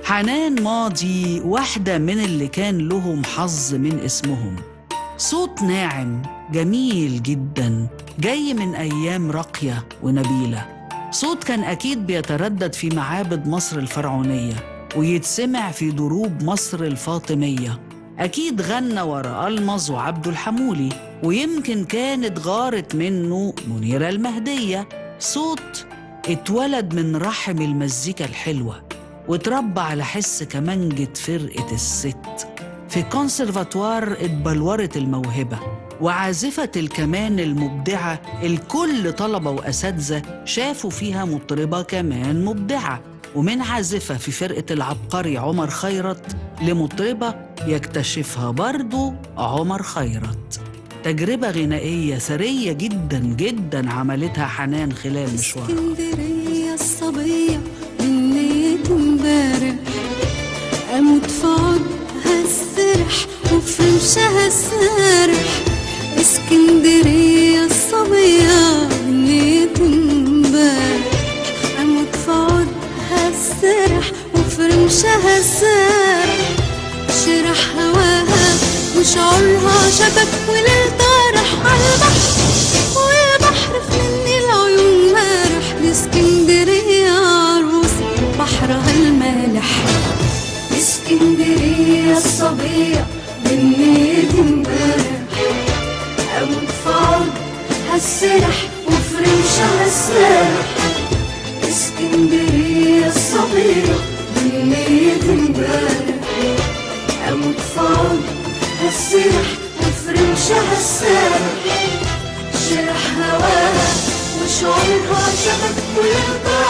حنان ماضي واحدة من اللي كان لهم حظ من اسمهم. صوت ناعم جميل جدا جاي من أيام راقية ونبيلة، صوت كان أكيد بيتردد في معابد مصر الفرعونية ويتسمع في دروب مصر الفاطمية. أكيد غنى ورا ألمظ وعبد الحمولي، ويمكن كانت غارت منه منيرة المهدية. صوت اتولد من رحم المزيكا الحلوة وتربى على حس كمانجة فرقة الست. في كونسرفاتوار اتبلورت الموهبة، وعازفة الكمان المبدعة الكل طلبة وأساتذة شافوا فيها مطربة كمان مبدعة. ومن عازفة في فرقة العبقري عمر خيرت لمطربة يكتشفها برضو عمر خيرت. تجربة غنائية ثرية جدا جدا عملتها حنان خلال مشوارها. اسكندرية الصبية من ليلة امبارح، أموت في عودها السرح وفي رمشها السارح. اسكندرية الصبية من ليلة امبارح، أموت في عودها السرح وفي رمشها السارح. شرح هواها وشعورها شبك وليل طارح عالبحر، والبحر في مني العيون مارح. اسكندرية عروس بحرها المالح. اسكندرية الصبية بالليل امبارح، أموت في عودها السرح وفي رمشها السارح. اسكندرية الصبية بالليل امبارح، أموت في عودها السرح وفي رمشها السارح. شرح هواها وشعورها شبك كل طرح